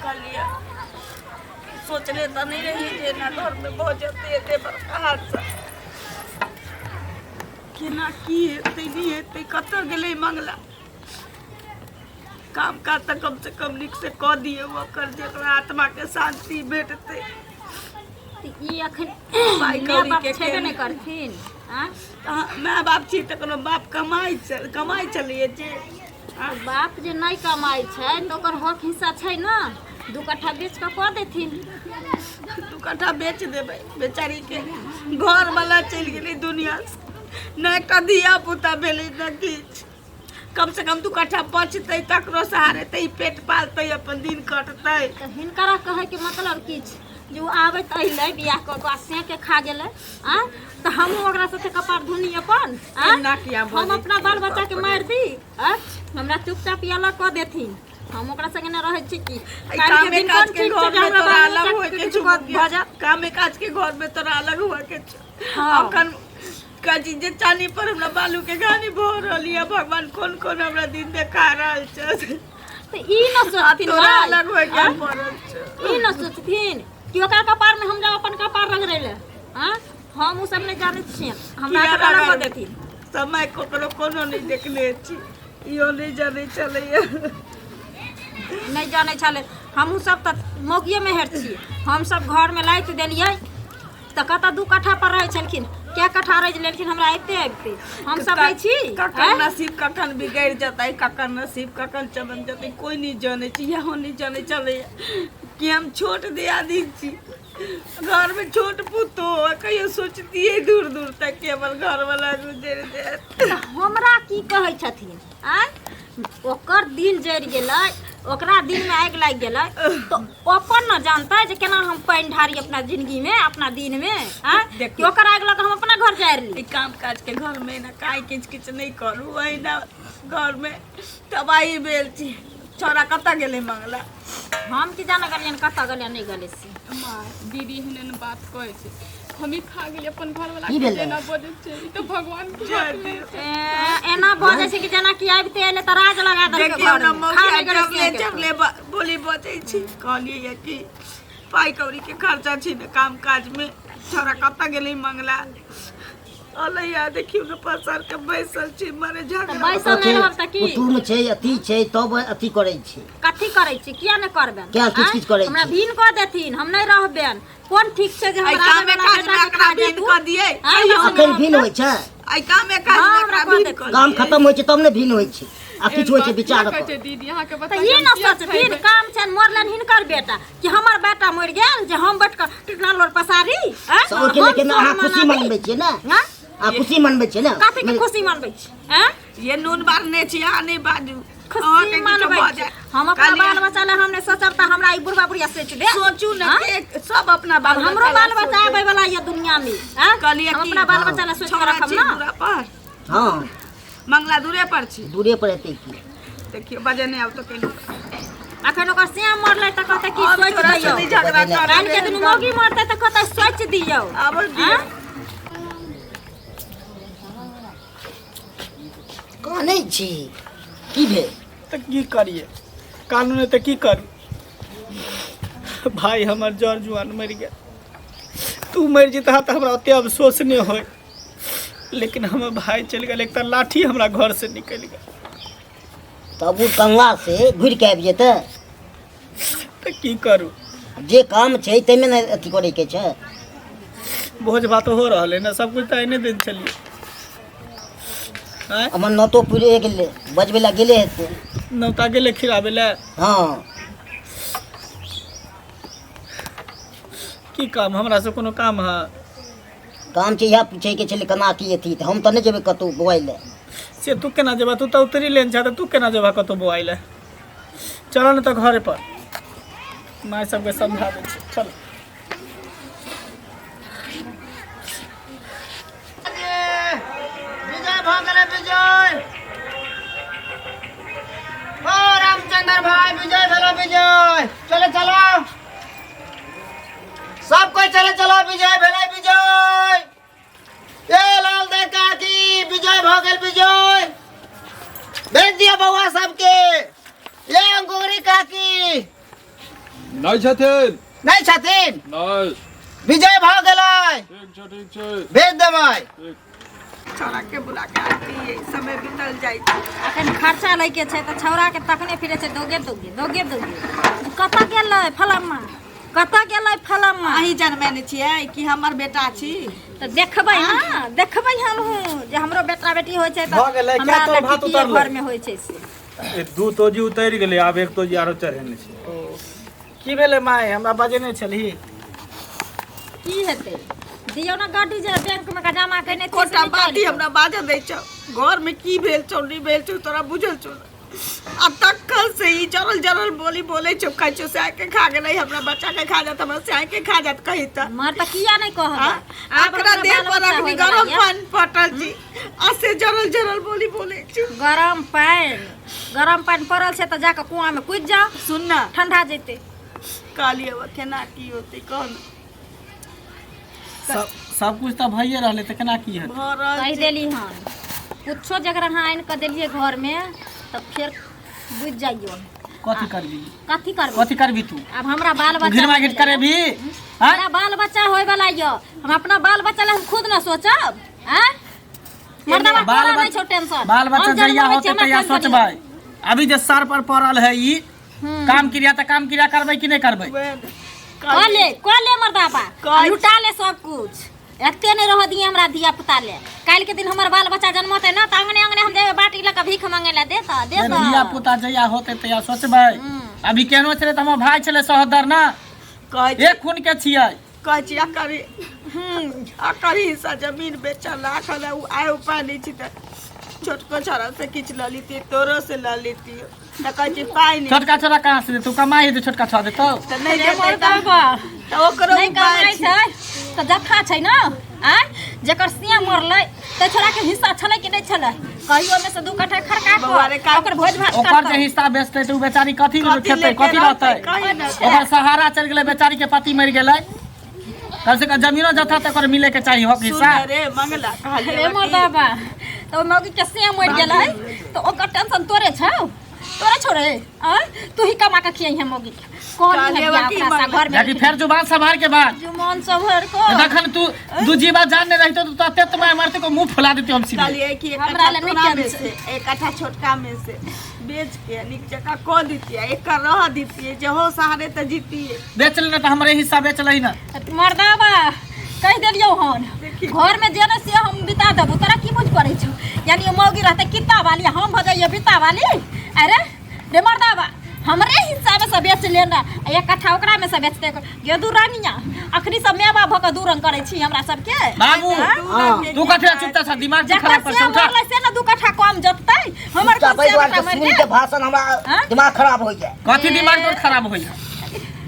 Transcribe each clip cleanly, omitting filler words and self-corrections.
कहलियै सोचने तऽ नहि रही जे एना घरमे भऽ जेतै एते बड़का हादसा। केना की हेतै नहि हेतै, कतऽ गेलै मंगला? काम काज तऽ कमसँ कम नीकसँ कऽ दियौ ओकर, जेकरा आत्माके शान्ति भेटतै। तऽ ई अखन पाइ माय कौड़ी बाप के छेबे केना नहि करथिन आँय? तऽ माय बाप छी तऽ कोनो बाप कमाइ छल, कमाइ छलैए जे तऽ बाप जे नहि कमाइ छै तऽ ओकर हक हिस्सा छै ने, 2 कट्ठा बेच कऽ कऽ देथिन। 2 कट्ठा बेच देबै? बेचारीके घरवला चलि गेलै दुनिआसँ, नहि एकटा धिया पुता भेलै ने किछु। कमसँ कम 2 कट्ठा बचतै तकरो सहारे तऽ ई पेट पालतै, अपन दिन कटतै। तऽ हिनकरा कहैके मतलब की छै जे ओ आबैत अयलै बियाह कऽ कऽ आ सेके खा गेलै आ तऽ हमहूँ ओकरा साथे कपार धुनी अपन आँय? एना किया हम बजै अपना छियै? बाल बच्चाके मारि दी आँय? हमरा चुपचाप अलग कऽ देथिन, हम ओकरा संगे नहि रहै छी की एहि काल्हिके कामे दिन काज कोन के ठीक छै घर जे में हमरा तोरा बाल अलग बच्चाके होए के किछु छौ। भऽ जायत। कामे काज के घर में तोरा अलग हुए के छौ। हँ। अखन काजी जे चानी पर हमरा बालू के घानी भऽ रहल यऽ, भगवान कोन कोन हमरा दिन देखा रहल छै। तऽ ई न आ सोचथिन तोरा भाइ, अलग होए के आँय? पड़ल छौ। ई न सोचथिन कि ओकरा कपार में हम जाउ अपन कपार रगड़ै लए? आँय? हम ओ सब नहि जानै छियै, हमरा किया तऽ अलग कऽ रगड़बै? देथिन। समय ककरो कोनो नहि देखने छी, इहो नहि जानै छलैया। नहि जानै छलै। हमहूँ सब तऽ मौगिए मेहर छी। हमसब घरमे लाइट देलियै तऽ कतऽ 2 कट्ठा पर रहै छलखिन, कै कट्ठा रहि लेलखिन हमरा अबिते अबिते हमसब नहि छी। ककर आँय? नसीब कखन बिगड़ि जेतै, ककर नसीब कखन चमक जेतै, कोइ नहि जानै छै। इहो नहि जानै छलैया कि हम छोट दियादी छी, घरमे छोट पुतोह, कहियो सोचतियै दूर दूर तक कि हमर घरवला गुजरि जायत? तऽ हमरा की कहै छथिन आँय? ओकर दिल जरि गेलै, ओकरा दिलमे आगि लागि गेलै तऽ अपन ने जानतै जे केना हम पानि ढारी अपना जिंदगीमे, अपना दिनमे आँय? देखू। कि ओकर आगि लऽ कऽ हम अपना घर जारि ली? ई काम काज के घरमे एना काहि किच किच नहि करू, एहिना घरमे तबाही भेल छी। छौड़ा कतऽ गेलै मंगला? हम की जाने गेलियनि कतऽ गेलै नहि गेलै से। माय, दीदी एहन एहन बात कहै छै, हम ही खा गेलियै अपन घरवला की के। भेलै? जेना बजै छै, ई तऽ भगवान के हाथ मे छै। ए, एना भऽ जाइ छै कि जेना कि आबिते एलै तऽ राज लगा देलकै देखियौ ने घरमे, खा मौसिया नहि गेलै जबले से के। जबले बोली बजै छी। कहलियै ये कि पाइ कौड़ी के खर्चा छी ने काम काज मे। छौड़ा कतऽ गेलै मंगला? अलैया देखियौ ने, पसार के बैसल छी मरे तऽ झगड़ा। बैसल नहि रहब तऽ की? कुटुम छै, अथी छै, तब अथी करै छै। कथी करै छी? किया नहि करबनि? किया किच आँय? किच करै हमरा छी? भीन कऽ देथिन, हम नहि रहबनि। कोन ठीक छै जे एहि हमरा कामे आबैवला काज मे बेटाके एकरा खा भीन जायत उ? कऽ दियै। आँय, कहियौ। हमरा अखन भिन होइ छै? एहि कामे काज हँ, मे हमरा एकरा कऽ भीन देथिन। कऽ काम दियै। खतम होइ छै तब ने भिन होइ छै आ एहन किछु होइ छै बात विचार किया कहै कऽ छै दीदी? अहाँके तऽ बच्चा ई के हम न किया सोचथिन खैबै? काम छनि, मरलनि हिनकर बेटा कि हमर बेटा मरि गेल जे हम बैठ कऽ टिकना लोर पसारी? आँय? से ओहिके हम लेकिन शोक अहाँ खुशी मनाबी? मनबै छियै ने? आँय? अहाँ खुशी मनबै छियै ने? कथी के खुशी मनबै छी? आँय? ये नून बारने छी, अहाँ नहि बाजू। खुशी अहाँके किछो मनबै भऽ छी। जायत। हम अपना कहलियै- बाल बच्चा लए हम नहि सोचब तऽ हमरा ई बुढ़बा बुढ़िया सोचि देत? सोचू ने आँय? के सब अपना बाल आब हमरो बच्चा बाल लए बच्चा सोचै। आबै वाला ये दुनिया में आँय? कहलियै हम कि- अपना बाल बच्चा लए सोचि कऽ छौड़ा रखब छी ने। दूरा पर। हँ। मंगला दूरे पर छी। दूरे पर हेतै की? देखियौ, बजे नहि आब तऽ केलहुँ। अखन ओकर श्याम मरलै तऽ कहतै कि आब सोचि तोरा से दियौ। नहि झगड़ा करबै। काल्हि के दिन मौगी मरतै तऽ कहतै सोचि दियौ। आब दियौ। आँय? कानै छी, की भेल? तऽ की करियै, कानू नहि तऽ की करू भाई? हमर जर जुआन मरि गेल। तू मरि जेतह तऽ हमरा ओते अफसोस नहि होय, लेकिन हमर भाई चलि गेल, एकटा लाठी हमरा घरसँ निकलि गेल। तब ओ कनला से घुरि के आबि जेतै? तऽ की करू? जे काम छै ताहिमे ने अथी करैके छै। भोज भात हो रहल है ने, सब कुछ तऽ एने दिन छलियै आँय? हमर नौतो पुरे गेलै, बजबै लए गेले हेतै। नौता गेलै खिलाबै लए। हँ। की काम? हमरा से कोनो काम है? काम छै, इएह पूछैके छलै केना की अथी। तऽ हम तऽ नहि जेबै कतहु बौआइ लए। से तू केना जेबह? तू तऽ उतरी लेन छह, तऽ तू केना जेबह कतहु बौआइ लए? चल ने तऽ घरे पर माय सबके समझा दै छी, चल। विजय भऽ गेलै विजय। ओ रामचंद्र भाई, विजय भेलो विजय। चलो चलो, सब कोई चलो चलो, विजय भेलै विजय। ए लाल दे काकी, विजय भऽ गेल विजय। भेज दिअ बौआ सबके। ए अंगूरी काकी, नहि छथिन। नहि छथिन? नहि। विजय भऽ गेलै। ठीक छै, ठीक छै। भेज देबै। ठीक। छौड़ा के बुला के आती है, समय बीतल जाइ छै। अखन खर्चा लैके छै तऽ छौड़ाके तकने फिरै छै, दौगे दौगे दौगे दौगे। कतऽ गेलै फलामा, कतऽ गेलै फलामा? अहीं जनमेने छियै कि हमर बेटा छी? तऽ देखबै ने, देखबै हमहूँ जे हमरो बेटा बेटी होइ छै तऽ भऽ गेलै, हमरा क्या तोर भात लड़की उतरलै? घरमे होइ छै से। ए, दू तोजी उतरि गेलै, आब एक तोजी आरो चढ़ेने छै। की भेलै माय, हमरा बजेने छलही? की हेतै, दियौ ने गाड़ी जे बैंक में जमा केने छियै से कोटा निकालि बाती कऽ। हमरा बाजऽ दै छौ। घर में की भेल छौ नहि भेल छौ तोरा बुझल छौ? आ तखन से ई जरल जरल बोली बोलै छौ, कहै छौ सएह के खा गेलै, हमरा बच्चा के खा जात, हमरा सएह के खा जात, कही तऽ। मार तऽ किया नहि कहबै? हाँ? आब एकरा हमरा देह बाल पर बच्चा अखनी होइवला गरम यऽ। पानि पटल छी आ से जरल जरल बोली बोलै छौ। गरम पानि, गरम पानि पड़ल छै तऽ जाकऽ कुआँ में कूदि जाउ, सुन ना, ठंडा जेतै। कहलियै केना की होतै कह ने। सब सब कुछ तऽ भइए रहलै तऽ केना की हेतै? भऽ रहल कहि छै। देली हन, कुछो जकर अहाँ आनि कऽ देलियै घरमे तऽ फेर बुझि जाइयो। कथी करबी? कथी करबै? कथी करबी तू? आब हमरा बाल बच्चा घिरमा घिट करेबी? हाँ? हमरा बाल बच्चा होय वाला यऽ, हम अपना बाल बच्चा लए हम खुद न सोचब? आँय मर्दवा, बाल तोरा नहि बच्चा छौ टेंशन? बाल बच्चा हम जहिया जनमबै छी, होतै हमरा तहिया टेंशन सोचबै। यऽ। अभी जे सर पर पड़ल है ई काम क्रिया, तऽ काम क्रिया करबै कि नहि करबै? वएह ने। कऽ ले, कऽ ले मर्दाबा, कहै- लुटा ले सब कुछ, एते नहि रह दिए हमरा धिया पुता ले। काल्हि के दिन हमर बाल बच्चा जन्मतै ना तऽ अंगने अंगने हम जेबै बाटी लऽ कऽ भीख मांगे लए, दे तऽ दे जे तऽ। धिया पुता जहिया होतै तहिया सोचबै। अभी केहनो छलै तऽ हमर भाय छलै, सहोदर ना, कहै छी, एक खून के छियै। कहै छी अकर अकर हिस्सा जमीन बेचल राखल है, उ आय उपाय नहि छी तऽ छोटको छोरा से किछु लऽ लितियै, तोरो से लऽ लितियै, तऽ कहै छी पाइ नहि। छोटका छोरा कहाँ से देतौ? कमाइ हेतै छोटका छोरा देतौ? तऽ नहि रे देतै मर्दाबा, तऽ ओकरो नहि उपाय कमाइ छै। छै तऽ जत्था छै ने। आँय, जेकर सिया मरलै तऽ छोरा के हिस्सा छलै कि नहि छलै? कहियो मे से दू कट्ठा खड़का बौआ रे, कऽ ओकर भोज भात ओकर जे करतै। हिस्सा बेचतै तऽ उ बेचारी कथी कथी खेतै, लेके कथी रहतै? रहतै? कही ने। ओकर सहारा चलि गेलै, बेचारी के पति मरि गेलै। कम से कम जमीनो जथा तऽ ओकर मिले के चाही हक सुन हिस्सा। रे मंगला, कहलियै रे मर्दाबा, तऽ ओ मौगी के सिया मरि गेलै तऽ ओकर टेंशन तोरे छौ, तोरे छौ रे? आँय, तू ही कमा के खियाइहे मौगी के? कौन है कहलियै बियाह की अपना सा मंगला? घर में? लेकिन फेर जुबान संभाल के बात। जुबान संभाल के। जखन तू दू जीवा जान नहीं रहितो तो तते तुम्हारे मारते को मुंह फुला देती हम सीधे। कहलियै कि एक हमरा कट्ठा लए नहि तोरा में टेंशन। से, एक कट्ठा छोटका में से बेच के नीक जकाँ कऽ दितियै, एकर रह दितियै, जे हो सहारे तऽ जीतियै। बेच लेना तऽ हमरे हिस्सा बेच लही ना। मर्दाबा, कहि देलियौ हन, घर में जे ने से हम बिता देबो, तोरा की बुझ पड़ै छौ? यानी ओ मौगी रहतै कित्ता वाली, हम भऽ जाइए बित्ता वाली। अरे रे मर्दाबा, हमरे हिस्सा में से बेच लेना, आ एक कट्ठा ओकरा में से बेचते गे। दू रंगिया अखनी सब माय बाप भऽ कऽ दू रंग करै छी हमरा सबके। बाबू, हाँ। तू कथी ला चुपता छ? दिमाग तू जकर खराब कर से उठा। मरलै से ने दू कट्ठा कम जोततै, हमर चुपचाप कोन एहि से दुआरे बेटा मरि सुनि के गेल? भाषण हमरा हाँ? दिमाग खराब हो जाए। कथी दिमाग तोर खराब होइया?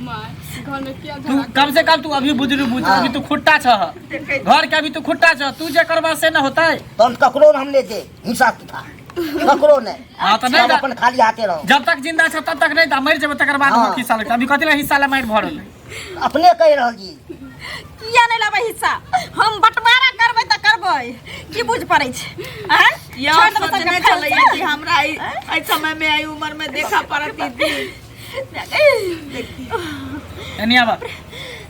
माय, घर में किया तू झगड़ा? कम से कम तू अभी बुजुर्ग बुझ, अभी तू खुट्टा छ, घर के अभी तू खुट्टा छ, तू जे करबा से न होतै। तहन ककरो हम नहि दे हिस्सा तिथा, ककरो नहि। हाँ तऽ नहीं सब अपन खाली हाथे रहो। जब तक जिंदा छ तब तक नहीं, तऽ मरि जेबै तकर बाद हाँ। हम हिस्सा लेतै। अभी कथी ला हिस्सा ला मारि भऽ रहल है? अपने कहि रहल छी। किया नहि लेबै हिस्सा? हम बंटवारा करबै तऽ करबै, की बुझ पड़ै छै? आँय? यह छोड़ि देबै सोचने सबके छलैया फैल कि हमरा एहि समय में, एहि उम्र में देखा पड़त ई दिन। एनी आबा।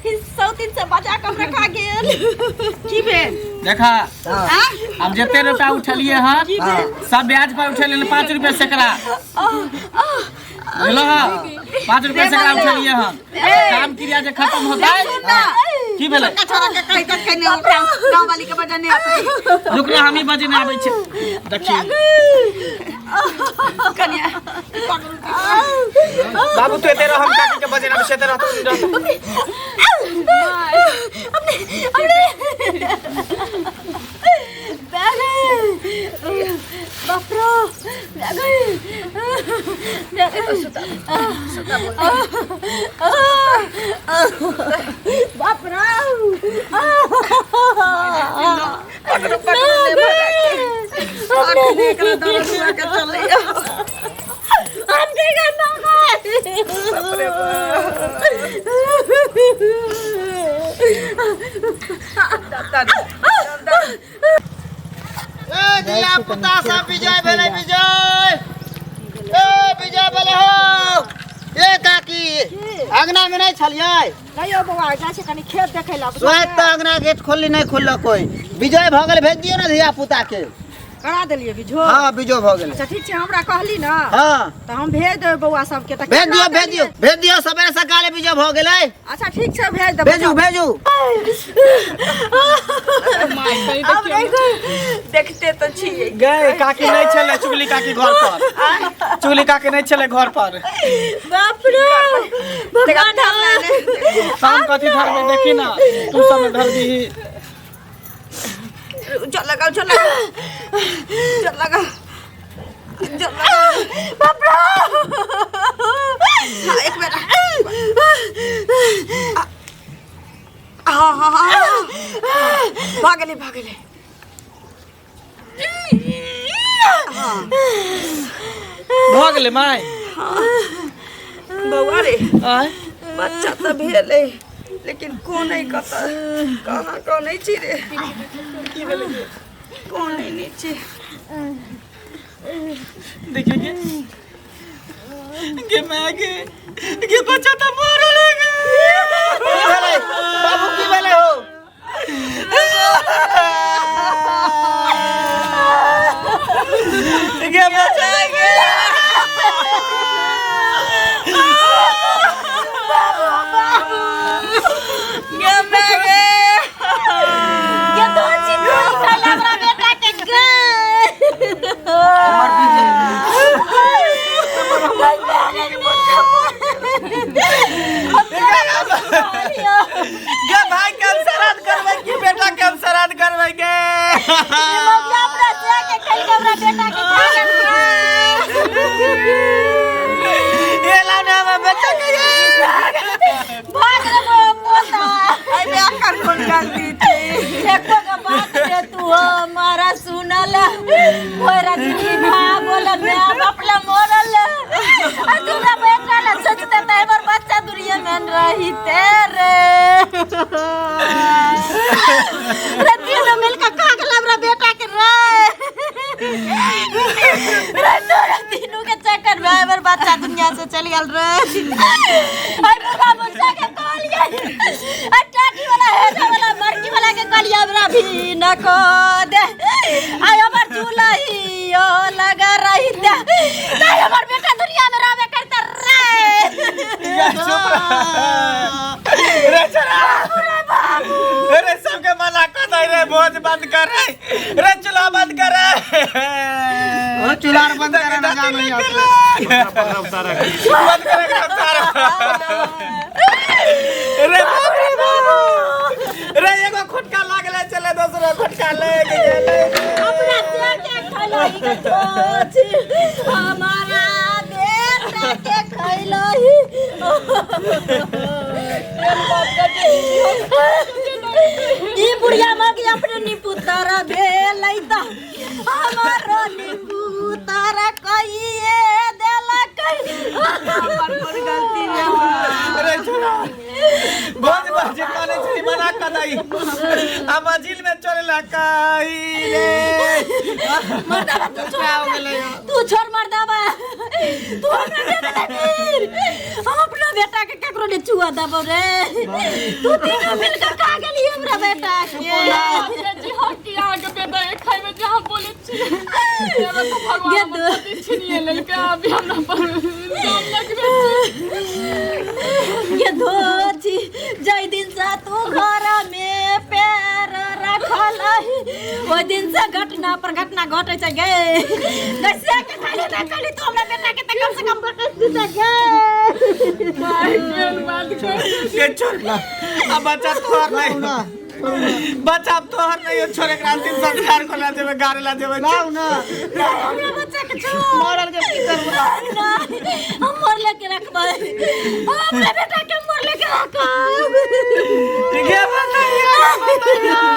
सौतीन से बचा कऽ हमरा खा गेल। की भेल? देखा, हाँ। अब जते रुपया उठलिए हन सब ब्याज पर उठेलिए, 5 रुपया सैकड़ा बुझलो? 5 रुपया सैकड़ा उठेलिए हन। काम क्रिया जे खत्म होतै की भेलै? छोटका छोरा के कहि तक कहने उठा, गाँव वाली के बजने आबै। रुक ना, हमही बजेने आबै छी, देखी। कनिया। बाबू, तू एते रह, हम काकी के बजेना आबै छी, एते रह तू, रह तू। बाप रो, बाप रो। पकड़ू पकड़ू, ले भगा के। अखने एकरा दर्द हुआ के चलैया। हम की करना? बाप रे बाप। ए धिया पुता सब, विजय भेलै विजय, ए विजय भेलै हो। ए काकी, अंगना में नहीं छलियै? नहीं यौ बौआ, जाइ छै कनी खेत देखै लए। स्वाद तऽ अंगना गेट खोलली, नहीं खोलल कोई। विजय भऽ गेल, भेज दियौ ने धिया पुता के। करा देलियै बिझो? हाँ, विजय भऽ गेल। अच्छा ठीक छै, हमरा कहली ने। हाँ। तऽ हम भेज देबै बौआ सबके। तऽ भेज दियौ, भेज दियौ, भेज दियौ, सबेरे सकाले विजय भऽ गेलै। अच्छा ठीक छै, भेज देबै। भेजू, भेजू। आब नहीं देखते तऽ छियै। गए काकी नहीं छलै, चुगली काकी घर पर, चुगली काकी नहीं छलै घर पर। बाप रे भगवान, हम कथी धरबै? देखी ना, तू सब धरबी। चल लगाओ, चल लगाओ, चल लगाओ, चल लगाओ। बाप रे। हाँ, एक बेर। हाँ हाँ हाँ, भागले भागले। भऽ गेलै माय? बौआ रे। आय? बच्चा तऽ भेलै, लेकिन कोन है, कतऽ कहाँ कोन छी रे, कोन नहीं छी। देखिए गे, गे मैं गे, गे बच्चा तऽ मरल है गे। की भेलै बाबू, की भेलै हो? गे बच्चा गे। गे मैं गे। ये तो अच्छी कोई खाला हमरा बेटा के गे। हमर विजय। गे भाई के हम श्राद्ध करबै कि बेटा के हम श्राद्ध करबै गे? हमरा से के खेल के हमरा बेटा के खा गेल। ये लाने हमर बच्चा के गे। भाग रे पोता। अरे एकर कोन गलती छै? एको गो बात रे तू हमारा सुनल कोई रजनी भागोल मैं बाप ला मरल आ तोरा बेटा ला सोचते त हमर बच्चा दुनिया में न रही रे। रे तीनों मिलके खा गेल हमरा बेटा के रे। रे तोरा तीनों के चक्कर में हमर बच्चा दुनिया से चल गेल रे। आई बुढ़ा मुर्चा के कहलियै, आ टाटी वाला हेजा वाला मरकी वाला के कहलियै हमरा भी न को दे, आई हमर चूल्हा ओ लगा रही दे, नहीं हमर बेटा दुनिया में रहबे करता रे। चुप रह रे छोरा रे, सबके मना कर दे रे, भोज बंद कर रे, रे चूल्हा बंद कर रे। ओ चूल्हा आर बंद करे ना, जान नहीं आते। बंद करे सारा रे। बाप रे बाप रे, एगो खुटका लागले चले, दोसरो खुटका ले गेलै। अपना से के खैलही के चोच, हमारा बेटा के खैलही। ई बुढ़िया माँ के अपने निपुतर भेलै त हमारो निपुतर कहिए देलक। हमर कोन गलती नै? रे छोरा, भोज भोज माने छी मना कर दई आ मझिल में चले ला काई रे। मर्दाबा तू छोड़, तू छोड़ मर्दाबा, तू हमरा दे देले फिर। हम अपना बेटा के केकरो ने छुआ देबो रे। तू तीनों मिलकर खा गेली हमरा बेटा के। जी हम की अहाँके बेटा के खाइमे जे हम बोलै छी, हमरा तऽ भगवान हमर पति छीनिए लेलकै, अभी हमरा पर इल्जाम लगबै छी। ये धोची, जाहि दिन से तू घर में पैर रखल ओहि दिन से घटना पर घटना घटै छै गे। कैसे के खाली ना खाली तू हमरा बेटा के त कम से कम बकस दिते गे। माय केहन बात कहै के छोड़, अब बच्चा तोहर नहीं, बच्चा अब तोहर नहीं हो, छोड़। एकरा अंतिम संस्कार कोना जेबै, गाड़े ला जेबै? लाउ ना। नहीं, हमरा बच्चा के छोड़। मरल के की करबै? नहीं, हम मरले के रखबै, हम अपना बेटा के मरले के रखब। गे बताइए, बताइए।